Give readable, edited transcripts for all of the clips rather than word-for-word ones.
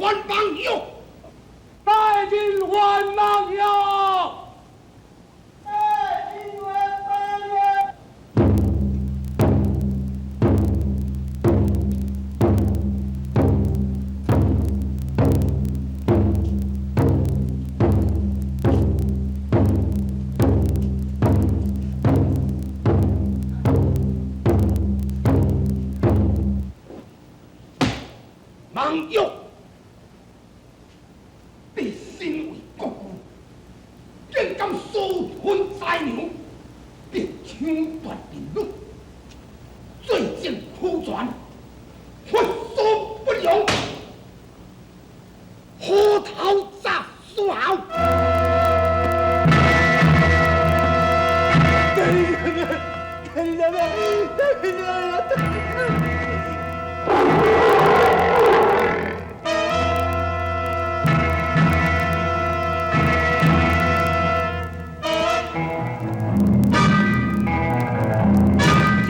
還望喲！大人還望喲！大人還望喲！望喲！你身為國舅，竟敢私吞財糧，逼搶奪民女，罪證俱全，法所不容，虎頭鍘死喉！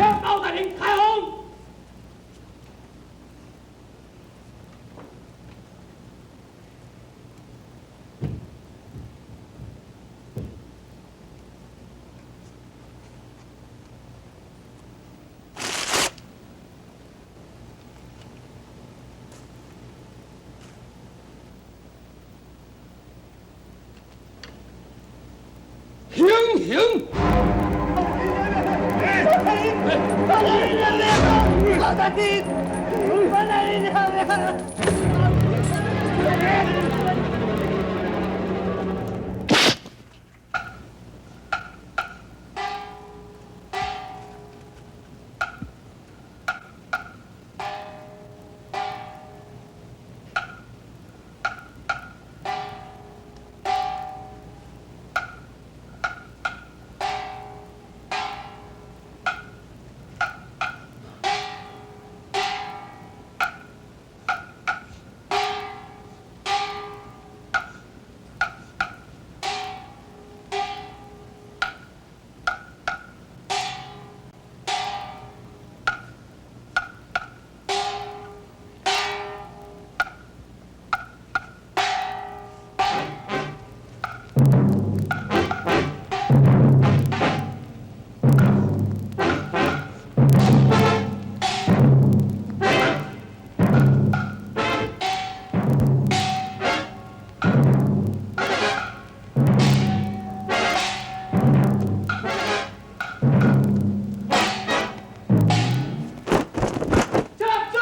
請包大人開封。行刑！老大人，我來你。站住！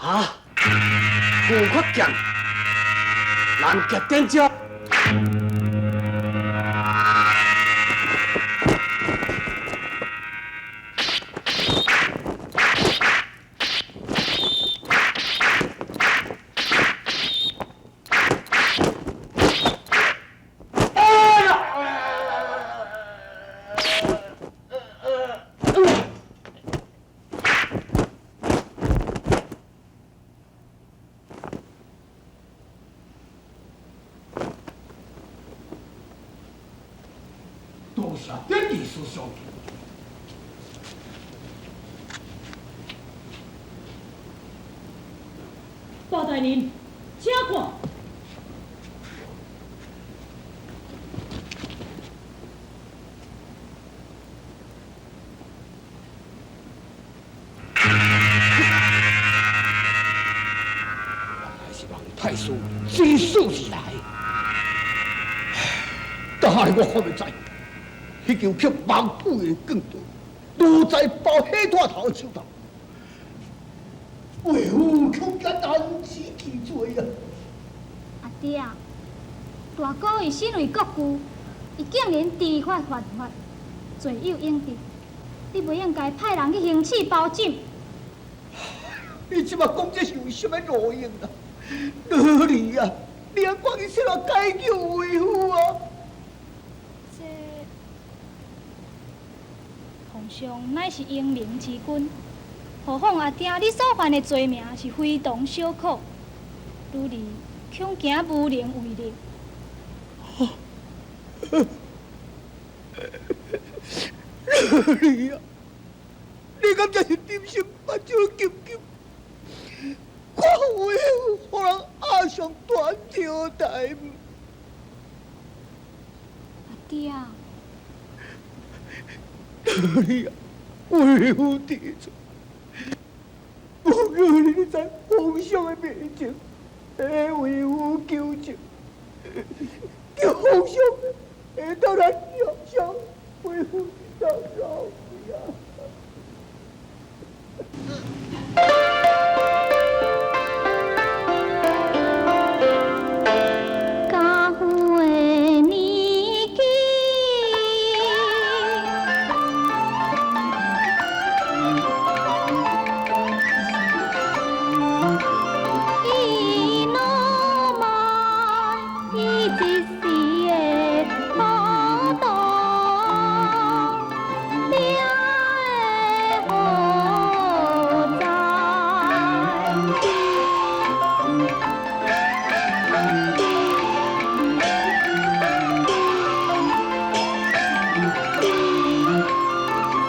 哈，有缺剑，難劫點招。多謝典禮師相助。包大人，請看。原來是王太師指使而來，但係我還未知，彼球曲王府的棍刀，都在包火炭頭的手頭。為夫恐驚難辭其罪啊！阿爹啊，大哥伊身為國舅，伊竟然知法犯法，罪有應得。你袂應該派人去刑事包拯。你這馬講這是有啥物路用啊？女兒啊，你還趕緊設法解救為夫啊！這皇上乃是英明之君，何況阿爹你所犯的罪名是非同小可，女兒恐驚無能為力。女兒啊，你敢真是點心目睭金金？看為夫予人押上斷頭台。阿爹啊，女兒啊，為夫知錯，無女兒你在皇上的面前，為夫求情，求皇上會當來饒恕為夫這場老命啊！家父的年紀，伊老邁，伊一時的糊塗，命會何在？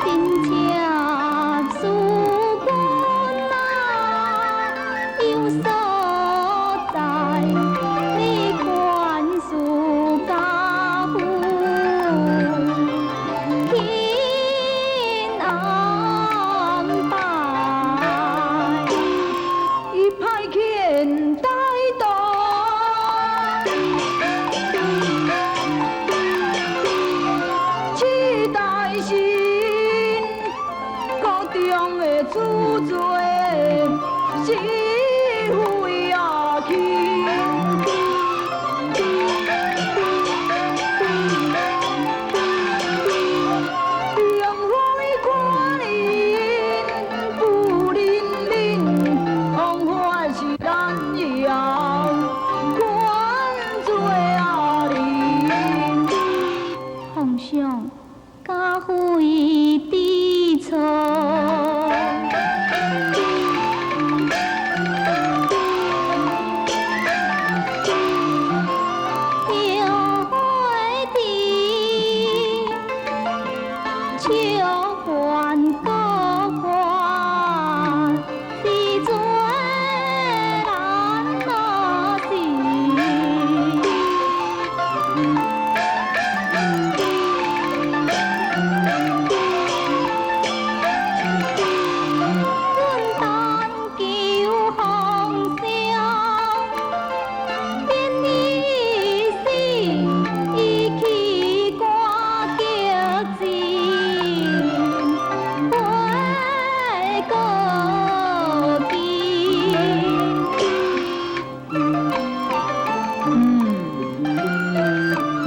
真正思君啊，有所在，你管事家父轻安排。伊派遣带动，七大神国中的主罪是非啊轻。并非看人不认恁，枉法是难饶，管罪啊人。皇上，家父伊知錯。后悔伫笑还国法，是罪难落死。阮但求皇上免伊死，伊去赶激战，回国边。好，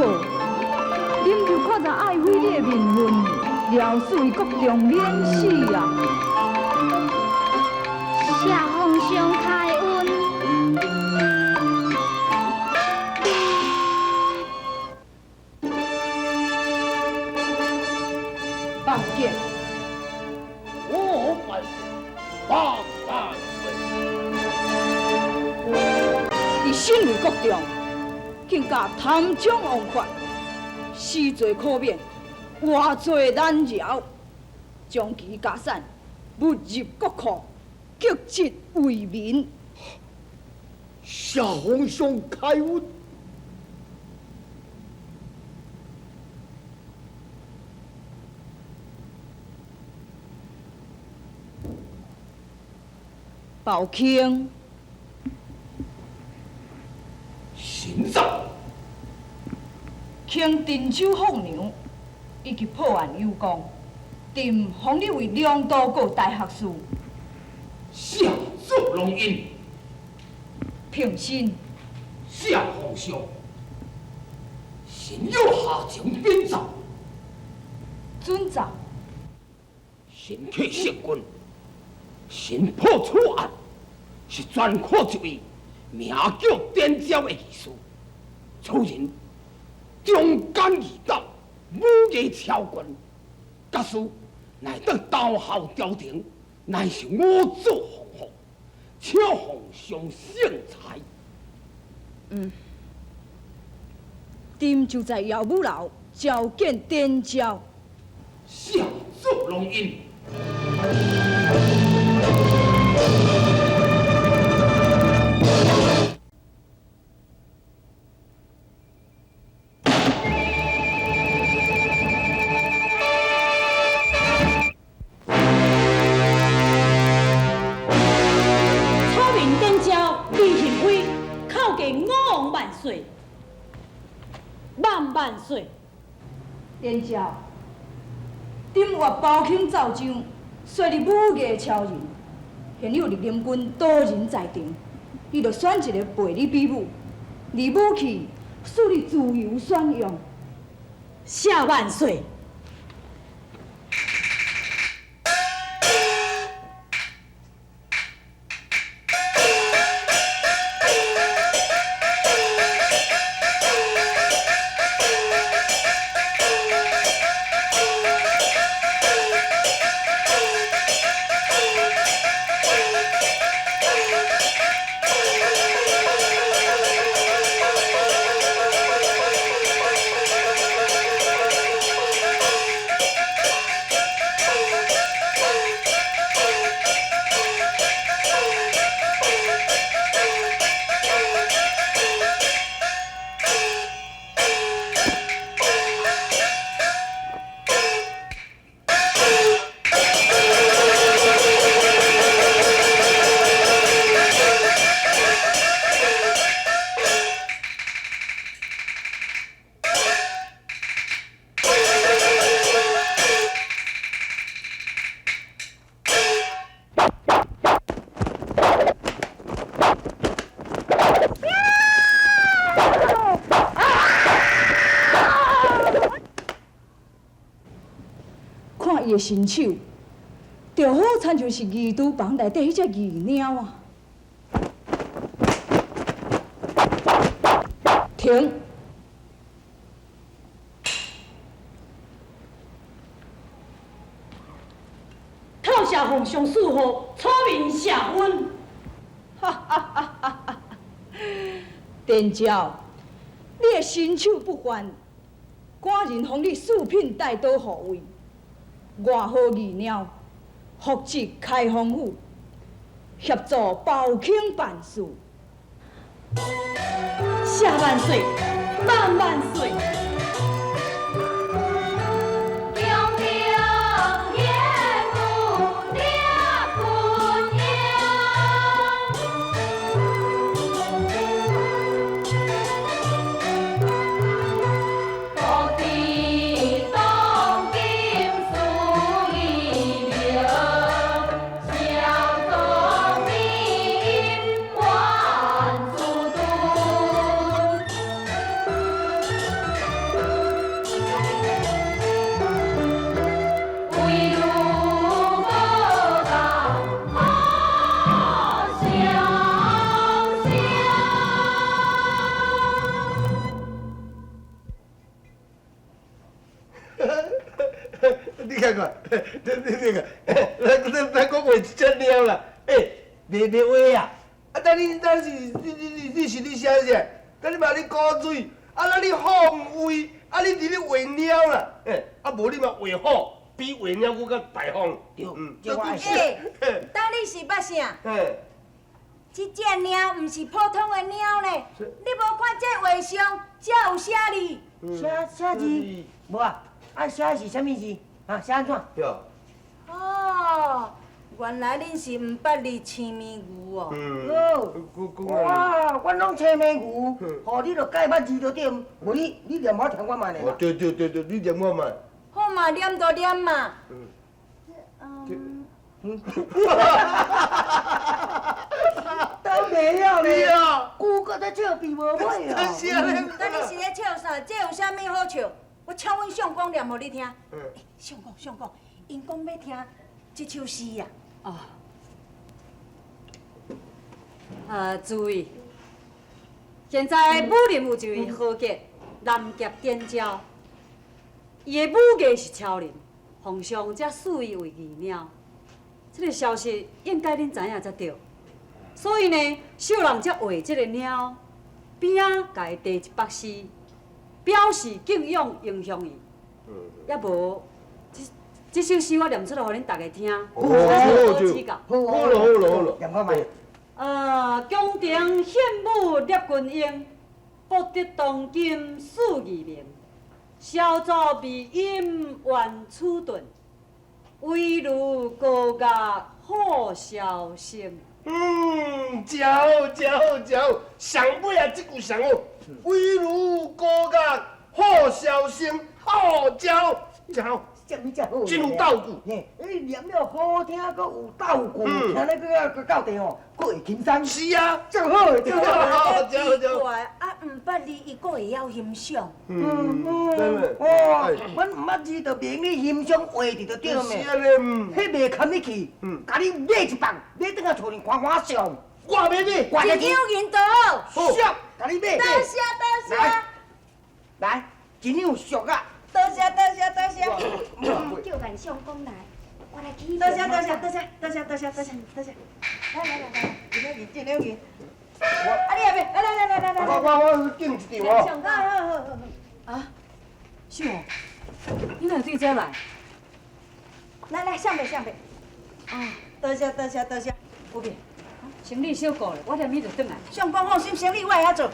恁就较早愛毀你的名分，饒恕伊國中免死啊！謝皇上開恩。放劍，我万万万歲！伊身為國中，竟敢貪贓枉法，死罪可免，活罪難饒，將其家產沒入國庫，革職為民。謝皇上開恩。寶卿，神在，卿鎮守鳳娘，以及破案有功，朕封你為龍都閣大學士。下旨。龙印。平身。谢皇上，臣有下情禀奏。遵奏。臣客圣君，臣破此案是专靠一位名叫典昭的义士，此人忠肝义胆，武艺超群，假使乃当投效朝廷，乃是我祖洪福，请皇上圣裁。嗯，朕就在耀武楼召见典昭。谢祖龙印。草民典昭李行辉，叩见五王万岁，万万岁！典昭，朕越包卿奏章，说你武艺超人，现有绿林军多人在场，你就选一个陪你比武，而武器赐你自由选用。谢万岁！看伊的身手，就好亲像是御厨房内底彼只鱼猫啊！停！透谢皇上赐福，草民谢恩。哈哈哈哈哈！典昭，你的身手不凡，寡人封你四品带刀护卫。外号二猫，负责开封府，协助包卿办事。谢万岁，万万岁！你看看，你看，咱讲话一只猫啦，欸，袂袂话啊！啊，等你等是，你是你写啥？等你嘛咧古水，啊，咱咧放位，啊，你伫咧画猫啦，欸，啊，无你嘛画虎，比画猫阁较大方。对，嗯，欸，等你是捌啥？嘿，这只猫毋是普通的猫呢，你无看这画像，这有写字。写字？无啊？啊，写的是啥物字？啊，写按怎？对。哦，原来恁是毋捌字青面牛哦。嗯。哇，阮拢青面牛，吼，你著改捌字就对，无你念我听我嘛咧。哦，对对对对，你念我嘛。好嘛，念就念嘛。嗯。嗯。啥物好笑？我请阮相公念予你听。相公，相公，𪜶讲欲听这首诗啊。哦。诸位，现在武林有一位豪杰，南侠展昭，伊的武艺是超人，皇上才赐伊为义鸟。这个消息应该恁知影才对。所以呢，小人才画这个猫，边仔共伊题一幅诗，表示敬仰英雄伊。也无，这首诗我念出来，予恁大家听。好，好，指教。好了，好了，好了。念看觅。宫廷献舞立群英，博得当今世义名。箫竹美音愿处顿，危如高乐好箫声。真好，真好，真好！上尾啊，这句上好，危如高乐好箫声，好，真好，真好。这物真好，真有道具。嘿，你念了好听，阁有道具，听咧阁阁到地吼，阁会轻松。是啊，真好，真好，真好，真好。奇怪，啊，毋捌字，伊阁会晓欣赏。哦，阮毋捌字，就袂用你欣赏画伫就对了是啊咧，彼袂堪你去，共你买一棒，买转来厝里欢欢上。我买买，一两银就好。俗，共你买。多谢多谢。来，一两俗啊。多谢多谢多谢。叫咱相公来，我来去。多谢多谢多谢多谢多谢多谢多谢。来来来来，一两银，一两银。啊，你也买，来来来来来。我敬一张哦。好好好好。啊，秀红，你哪对这来？来来，上面上面。啊，多谢多谢多谢。有变，行李小顾咧，我连伊就转来。相公放心，生意我会晓做。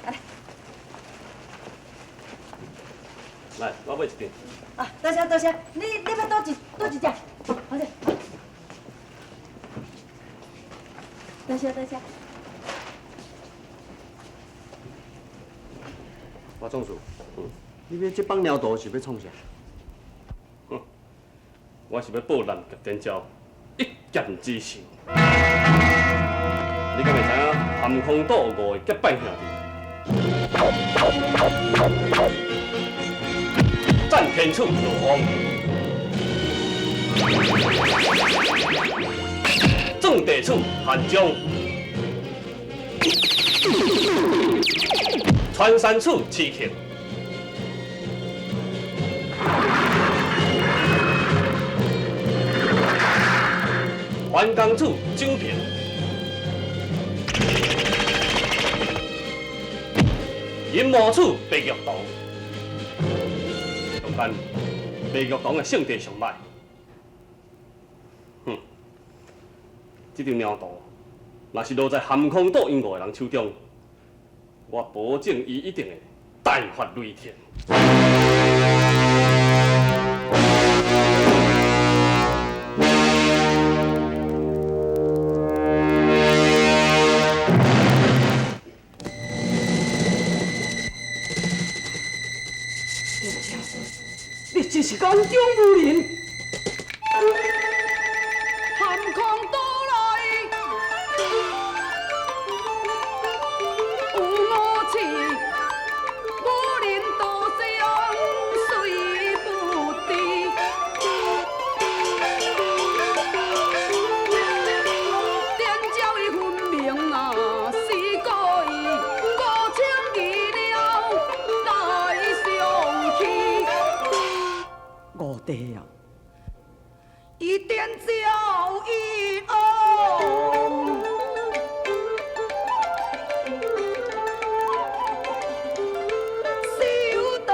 来。来，我买一张。啊，多谢多谢，你欲佗一只？好者。多谢多谢。我总事，你欲这帮鸟图是欲创啥？哼，我是欲报南侠展昭一剑之仇。你敢会知影含空岛有五个结拜兄弟？战天处罗峰，壮地处韩江，穿山处刺客，环江处周平，银毛处白玉堂。但白玉堂的圣地上歹，哼！这张鸟图若是落在含空岛𪜶五个人手中，我保证伊一定会大发雷霆。你真是江中无人，含空岛内有五刺，武林道上谁不知？展昭伊分明啊是故意，故称义鸟来相欺。五弟啊，伊展昭伊往，修道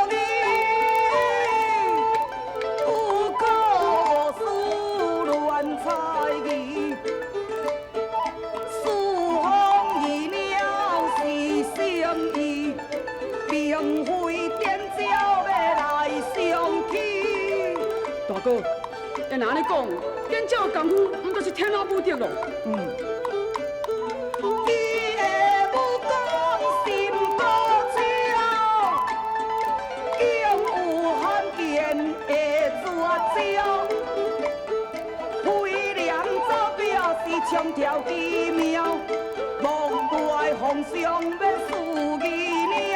理，有可思乱猜疑，四方义鸟是诚意，并非展昭欲来相欺。大哥，按呢讲，展昭的功夫，毋就是天下无敌咯？伊的武功心高超，竟有罕见的绝招。飞廉走表是枪挑奇妙，莫怪皇上欲赐伊鸟。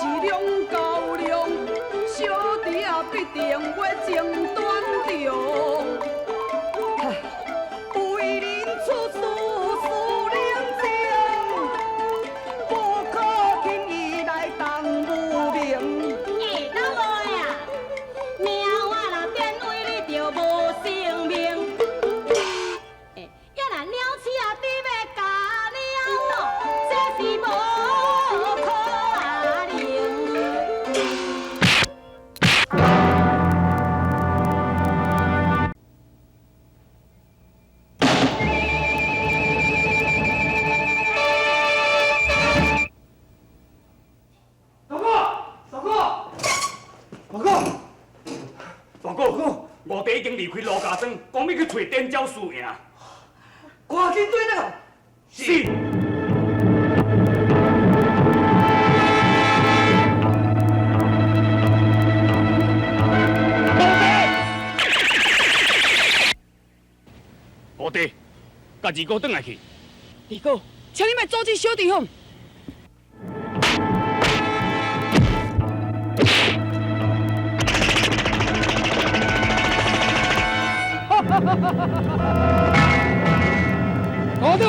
是兩較量，小弟啊必定要情斷腸。為人處事事冷靜，無可輕易來動武名。欸，老妹啊，貓仔若變為你就無性命。欸，也若鳥鼠仔伫欲咬貓，這是無可能。大哥，大哥，大哥，大哥，五弟已經離開羅家莊，講欲去揣展昭輸贏。趕緊追轉來。是。五弟，共二哥轉來去。二哥，請你莫阻止小弟好。老弟。